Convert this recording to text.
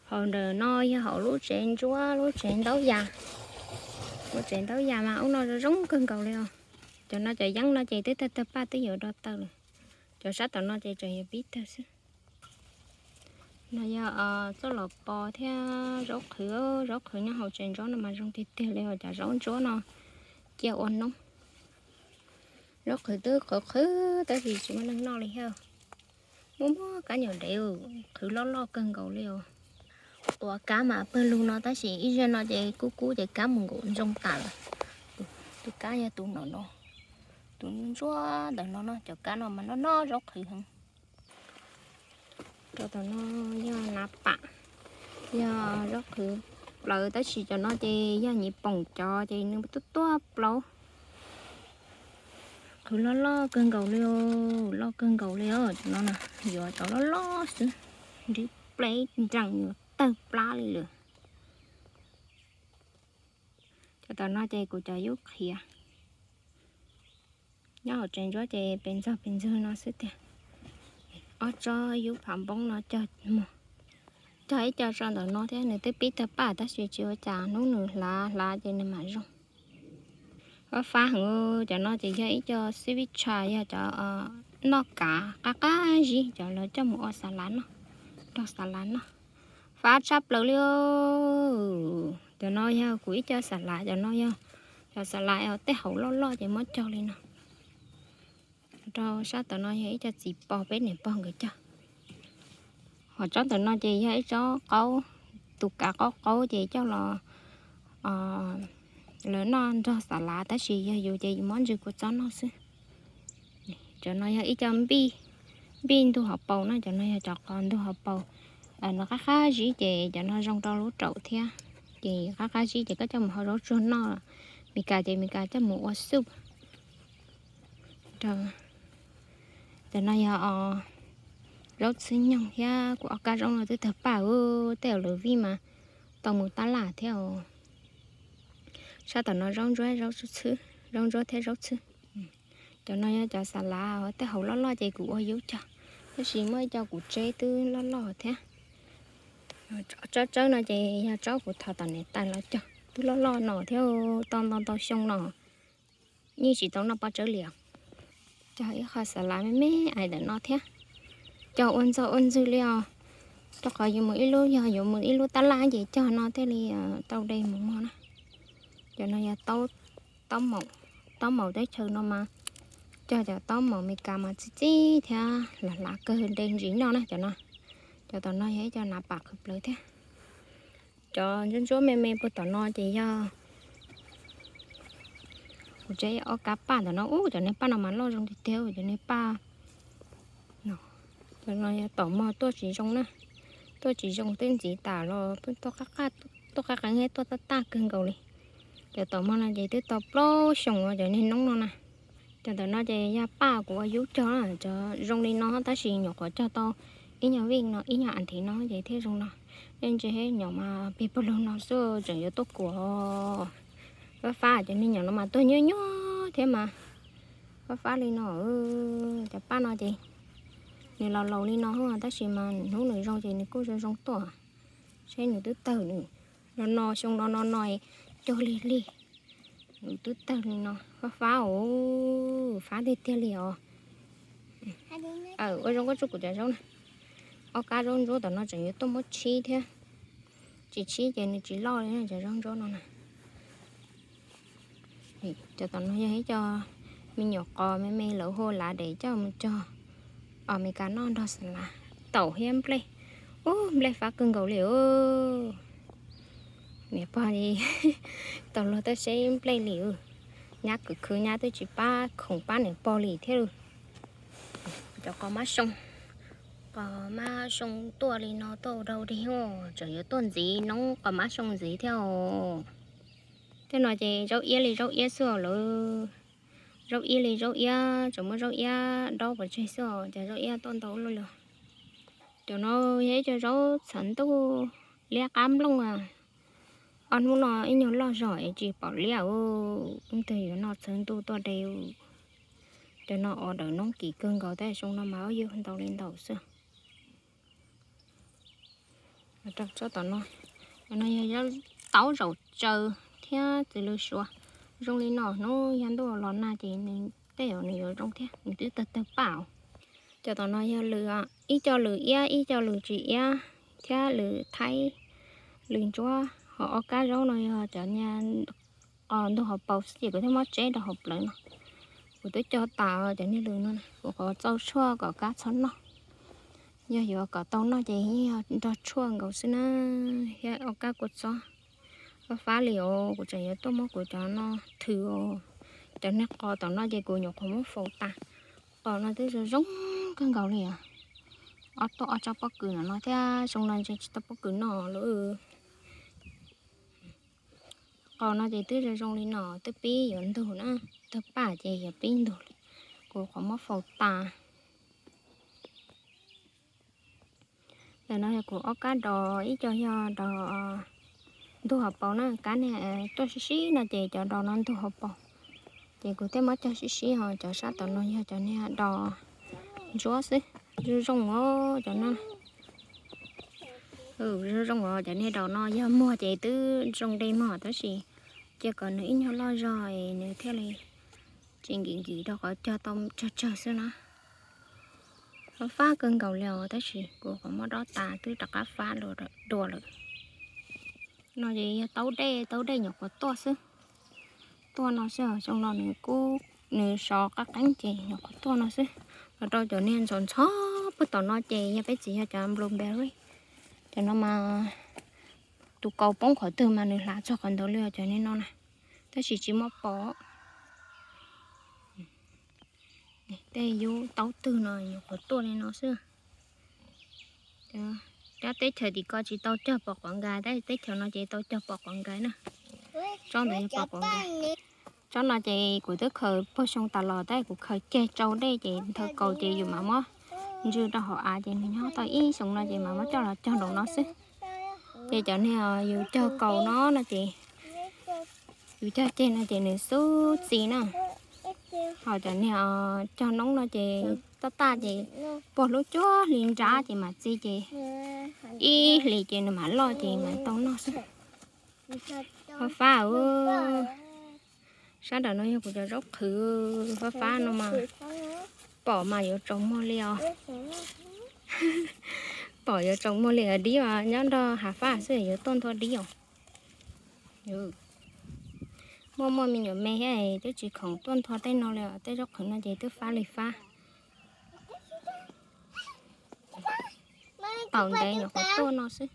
Hauv ntawm no yog hauv lub tsev ntsuab, lub tsev ntaub yas. Lub tsev ntaub yas mas ub no zoo kawg nkaus li os. Cov no cov yeeb no ces twb tawg tawg paj twb yuav do taw lawm. Cov sab tom no ces tseem yuav pib tawg xwb. No yog txoj los pos thiab zaub qhwv, zaub qhwv nyob hauv tsev ntsuab no mas zoo tiag tiag li os, cov zaub ntsuab no cia ua noob. Zaub qhwv twb qhwv qhwv tab sis tsis muaj neeg noj li thiab. Muaj muaj kab nyuam dev qhwv loj loj kawg nkaus li os. Ua kab mas pawg lug no tab sis ib zaug no ces kub kub ces kab mus nkaum ntsoog tas lawm. Tus kab yog tus no no, tus ntsuab ntawm no no, cov kab no mas noj noj zaub qhwv heev. Rau tom no yog nav pam, yog zaub qhwv plaws tab sis cov no ces yog nyiv poom cov ces nws tuaj tuaj plaub. Qhwv loj loj kawg nkaus li, loj kawg nkaus li os. Cov no yuav cov loj loj xwb, nrib pleb nrees yuav tawg plab li lawm. Cov tom no ces kuv cov yub qhiav. Nyob hauv tsev ntsuab ces pes ntxog pes ntxog no xwb tiag. Ob tsob yub phav npoob no cog mus, cog ib co tso ntawm no thiab, nws twb pib tawg paj tab sis tsis ua cas, hnub nws hlav hlav ces nws mam zoo. Fab fab heev, cov no ces yog ib co xib vib tsha, yog cov noj kav qab qab zib, cov lawv coj mus ua xav lav noj, nrog xav lav noj. Fab tshaj plaws li. Cov no yog kuv ib co xav lav, cov no yog cov xav lav tej hauv loj loj ces muab cog li no. Rau sab tom no yog ib co txiv pos peb niam pog nkawd cog. Hos tsob ntawm no ces yog ib tsob qaub, tus kav qaub qaub ces coj los lawv noj nrog xav lav tab sis yog yus ces yus muab ntsw kua txob noj xwb. Cov no yog ib co npij, npij ntug hauv paus na, cov no yog cov qos ntug hauv paus. Nws qab qab zib ces cov no zoo rau lub raum thiab. Ces qab qab zib ces koj coj mus hau zaub tsuag noj. Mes kas ces Mes kas coj mus ua soup. Cov no yog zaub txhwb nyoog thiab, kuv ob kab zaub no twb tawg paj, tej lawv vij mas tau mus tab laj thiab. Sab tom no zaub ntsuab, zaub txhwb, zaub ntsuab thiab zaub txhwb. Cov no yog cov xav lav tej hauv loj loj ces kuv ua yub cog, tab sis muaj ib co kuv tseb twb loj loj thiab. Tsob tsawb no ces yog tsob kuv thov tom niam tais los cog, twb loj loj no thiab, tau ntau ntau xyoo no yeej tsis tau noj pob tsawb li os. Cog ib qho xav lav me me ais ntawm no thiab. Cog ua ntxog ua ntxwg li os, rau qhov yuav mus ib lub, yog yuav mus ib lub tab laj ces cog no thiaj li tau de mus mog na. Cov no yog taub maum, taub maum teb chaws no mas cog cov taub maum Mes kas mas txi txib thiab, lam hlav kawg de ntsis noj na cov no. Cov tom no yog ib co nav pam qhwv plaws thiab. Cov ntsuab ntsuab me me puag tom no ces yog kuv tseb ob kab paj ntawm no, ub cov niag paj no mas loj zoo tiag tiag, cov niag paj no. Cov no yog taum mog tuaj tsis zoo na, tuaj tsis zoo twb ntxiv tas los tuaj qab qeeb thiab tuaj taj taj kawg nkaus li. Cov taum mog no ces twb tau plaub xyoos cov niag noob no na. Cov ntawm no ces yog paj kuv ua yub cog, cov zoo li no tab sis nyuam qhuav cog tau ib nyuag vij no ib nyuag as thiv no ces thiaj zoo no. Nej ntsia nyuam mas pig pawg lug no xwb tseem yuav tuaj kuam. Fab fab cov niag nyuam no mas tuag nyuaj nyuaj thiab mas. Fab fab li no, cov paj no ces nws laus laus li no tab sis mas hnub nws zoo ces nws kuj zoo zoo tuaj. Seb nws twb tawg nws no no xyoo no no no cuag lig lig. Nws twb tawg li no, fab fab os, fab tiag tiag li os. Ua zoo koj tsuj kuv cov zaub na. Ob kab zaub ntsuab tom no tseem yuav tuaj muab tshib thiab. Tsis tshib ces nws tsis loj li cov zaub ntsuab no na. Cov tom no yog ib co me nyuam qos me me lawv hu lav dev coj mus cog Amelikas noj nrog xav lav, taum thiab nplej. Ub, nplej fab kawg nkaus li. Niam pog tau luag tuaj seb nplej li. Nyab kwv khwv nyab twb tsis pab khoom pab niam pog li thiab. Cov qos mab soo, qos mab soo tuaj li no tuaj ua dau dig, tseem yuav tuaj ntxiv noob qos mab soo ntxiv thiab os. Tej no ces zaub iab li zaub iab xwb os lawv. Zaub iab li zaub iab, tseem muab zaub iab daub pov tseg xwb os, cov zaub iab tuaj ntau luaj li. Cov no yog ib co zaub txhawv ntuj liab qab nplooj. Ob hnub no ib nyuag loj zog es tsis pom liab, ub twg yuav noj txhawv ntuj tuaj de. Cov no os dawm noob kim kawg nkaus tab sis xyoo no mas ub yug ntau li ntau xwb. Rau tsob tom no, no yog taub zaum tsaws thiab txiv lws suav. Zoo li no hnub yog ntuj los nag ces nws tej zaum nws yuav zoo thiab, nws twb tawg tawg paj. Cov tom no yog lws, ib co lws iab, ib co lws tsis iab, thiab lws thaib, lws ntsuab. Ho ob kab zaub no yog cov niag qos ntug hauv paus xwb ces kuv thiaj muab tseb rau hauv plawv no. Kuv twb cog tas cov niag lws no, kuv qhov txaus tshuaj kom kab txhob noj. Yog yuav kom tau noj ces yeej yog nrog tshuaj nkaus xwb na, thiab ob kab kua txob. Fab fab li os, kuv tseem yuav tuaj muab kuv cov no thwm os. Cov niag qos tom no ces kuv nyuam qhuav muab faus tas. Qos no twb zoo zoo kawg nkaus li os. Ob tuaj ob tsob pob kws no no thiab, zoo no ntshe tsis tau pob kws noj lawm. Qos no ces twb zoo zoo li no, twb pib yuav ntug na, tawg paj ces yuav pib ntug li. Kuv qhov muab faus tas. Ntawm no yog kuv ob kab dos, ib co yog dos ntug hauv paus na, kab niag tuaj sib sib no ces cov dos no ntug hauv paus. Ces kuv thiaj muab cog sib sib, ho cov sab tom no yog cov niag dos ntsuab xwb. Zoo zoo os cov no. Zoo zoo os, cov niag dos no yog muag ces twb zoo de mog, tab sis cia kom nws ib nyuag loj zog es nws thiaj li tsis nkim nkim rau qhov cog tau tsawg tsawg xwb na. Fab fab kawg nkaus li os, tab sis kuv qhov muab dob tas twb rov qab fab dua lawm. No ces yog taub dej, taub dej nyuam qhuav tuaj xwb. Tuaj no xwb, xyoo no nws kub, nws sov qab qeeb ces nyuam qhuav tuaj no xwb. Los rau cov niag ntxhov ntxhov puag tom no ces yog peb txiv yog cov blueberry. Cov no mas tus kaus poob qhov twg mas nws hlav txog qhov ntawd li os cov niag no na. Tab sis tsis muaj pom. Tej yub taub twg no nyuam qhuav tuaj li no xwb. Cov teb chaws tim ko tsis tau cog pom quav nkais, tab sis teb chaws no ces tau cog pom quav nkais na. Tsob ntawd yog pom quav nkais. Tsob no ces kuv twb khaws puag xyoo tas los, tab sis kuv khaws ceg tsau dej ces nthawv kaus ces yus mam muab ntsw rau hauv av ces nws nyob tau ib xyoos no ces mam muab coj los cog nraum no xwb. Ces cov niag yus cog kaus no no ces yus cog ceg no ces nws xub txi na. Ho cov niag cog noob no ces taj taj ces puag lub cuaj hli nrab ces mam txi ces ib hlis ces nws mam loj ces mam tau noj xwb. Fab fab. Sab nraum no yog kuv cov zaub qhwv, fab fab no mas pom mas yuav tsaus muag li os. Pom yuav tsaus muag li os, dib os, nyob nrog hav fab xwb yuav tuaj nthua dib os. Muaj muaj me nyuam me thiab twb tsis khoom tuaj nthua tej no li os, tej zaub qhwv no ces twb fab li fab. Taum ntev nyuam qhuav tuaj no xwb.